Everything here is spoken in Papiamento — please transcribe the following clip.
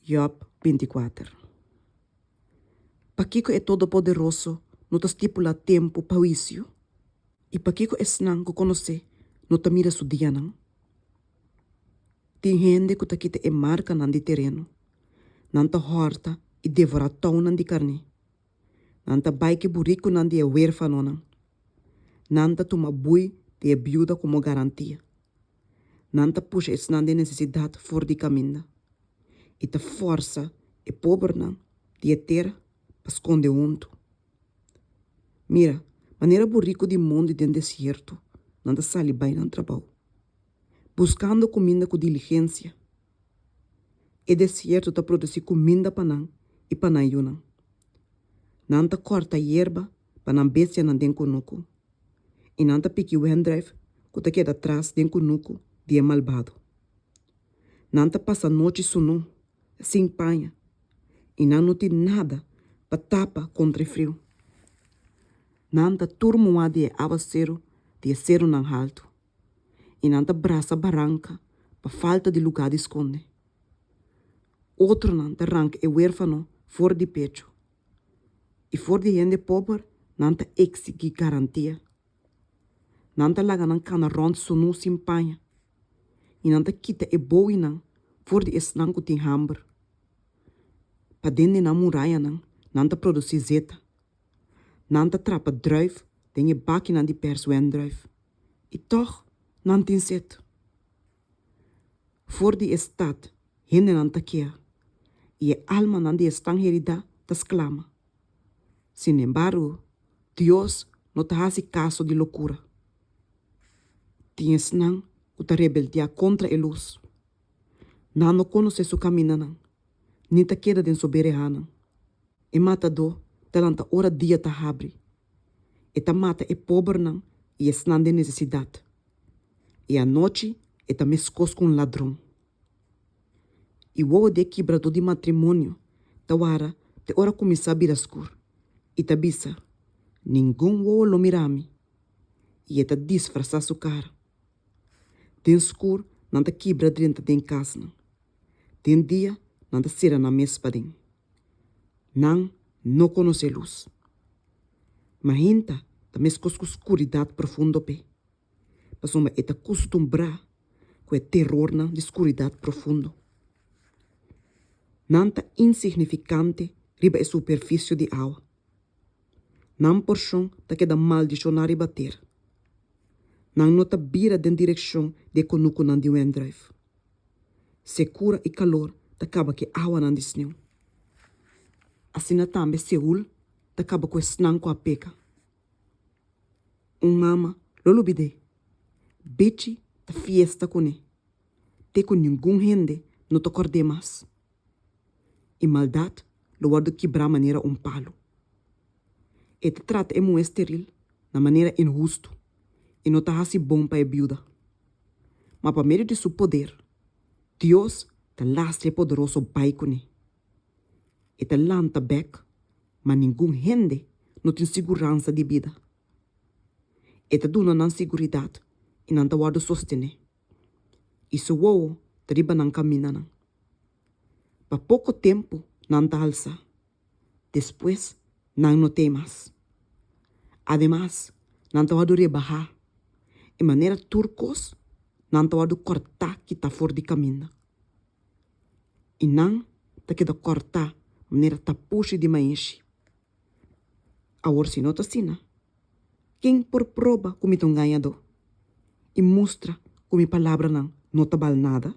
Yòb 24. Pakiko e Todopoderoso no ta stipulá tempu pa huisio? I pakiko esnan ku konos'é no ta mira su dianan? Tin hende ku ta kita e markanan di tereno, nan ta hòrta i devorá tounan di karné. Nan ta bai ku e burikunan di e wérfanonan. Nan ta tuma bui di e biuda komo garantia. Nan ta pusha esnan den nesesidat for di kaminda i ta fòrsa e pobernan di e tera pa skonde huntu. Mira, manera buriku di mondi den desierto nan ta sali bai nan trabou, buskando kuminda ku diligensia. E desierto ta produsí kuminda pa nan i pa nan yunan. Nan ta kòrta yerba pa nan bestianan den kunuku, i nan ta piki wendrùif ku ta keda tras den kunuku di e malbado. Nan ta pasa nochi sunú, sin paña, i nan no tin nada pa tapa kontra e friu. Nan ta tur muhá di e awaseru di e serunan haltu, i nan ta brasa baranka pa falta di lugá di skonde. Otronan ta ranka e wérfano for di pechu, i for di hende pober nan ta eksigí garantia. Nan ta laga nan kana rònt sunú sin paña, i nan ta kita e boinan for di esnan ku tin hamber. Paden di nan murayanan nan ta produsí zeta. Nan ta trapa drùif den e bakinan di pèrs wendrùif, i tòg nan tin set. For di e stat hendenan ta keha, i e almanan di esnan heridá ta sklama. Sinembargo, Dios no ta hasi kaso di lokura. Tin esnan ku ta rebeldiá kontra e lus. Nan no konosé su kamindanan, ni ta keda den su berehanan. E matadó ta lanta ora dia ta habri. E ta mata e pobernan i esnan den nesesidat. I anochi e ta meskos ku un ladron. I wowo di e kibradó di matrimonio ta wara te ora kuminsá bira skur, i ta bisa, Ningun wowo lo mira mi. I e ta disfrasá su kara. Den skur nan ta kibra drenta den kasnan, den dia nan ta sera nan mes paden. Nan no konosé lus. Mahinta ta meskos ku skuridat profundo p'e. pasobra e ta kustumbrá ku e terornan di skuridat profundo. Nan ta insignifikante riba e superfisio di awa. Nan porshon ta keda maldishoná riba tera. Nan no ta bira den direkshon di e kunukunan di wendrùif. Sekura i kalor ta kaba ku e awanan di sneu. Asina tambe Seul ta kaba ku esnan ku a peka. Un mama lo lubid'é. Bichi ta fiesta kuné te ku ningun hende no ta kòrd'é mas. I maldat lo wòrdu kibrá manera un palu. E ta trata e muhé steril na manera inhustu i no ta hasi bon pa e biuda. Ma pa medio di su poder, Dios ta lastra e poderoso bai kuné. E ta lanta bèk, ma ningun hende no tin siguransa di bida. E ta duna nan siguridat i nan ta wòrdu sostené, i su wowo ta riba nan kamindanan. Pa poko tempu nan ta halsá, despues nan no t'ei mas. Ademas, nan ta wòrdu rebahá, i manera tur kos nan ta wòrdu kòrtá kitá for di kaminda. I nan ta keda kòrtá manera tapushi di maishi. Awor si no ta asina, ken por proba ku mi ta un gañadó i mustra ku mi palabranan no ta bal nada?